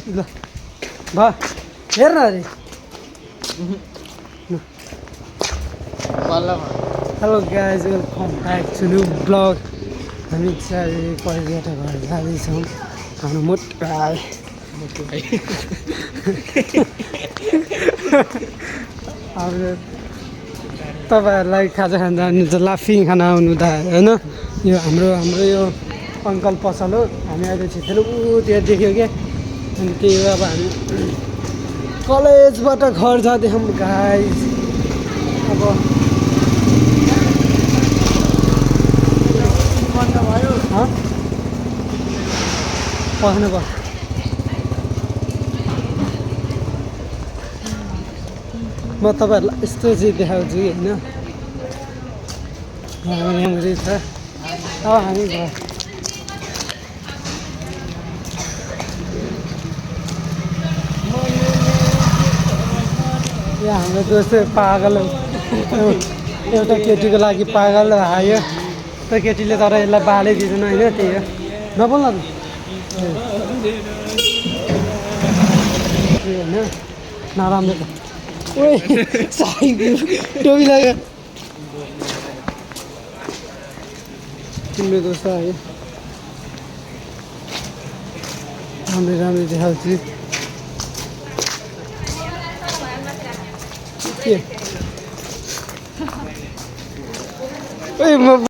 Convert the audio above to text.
ल भा हेर न अरे hello guys welcome back to new blog हामी चाहिँ पहिलेबाट घर जाँदैछौँ हाम्रो मोटो भाइ हाम्रो तपाईँहरूलाई खाजा खान जानुहुन्छ लाफिङ खाना आउनु त होइन यो हाम्रो यो अङ्कल पसल हो हामी अहिले छिटो ऊ त्यहाँ देख्यो क्या अनि त्यही हो अब हामी कलेजबाट घर जाँदैछौँ गाइज अब पस्नु पर्छ म तपाईँहरूलाई यस्तो चाहिँ देखाउँछु कि होइन यहाँनिर छ अब हामी घर यहाँ हाम्रो दोस्तै पागल एउटा केटीको लागि पागल आयो त्यो केटीले तर यसलाई बालै दिँदैन होइन त्यही हो नबोल्न होइन नराम्रो त ओइ टोपी लाग्यो तिम्रो दोस्त आयो राम्रो देखाउँछु के ओइ म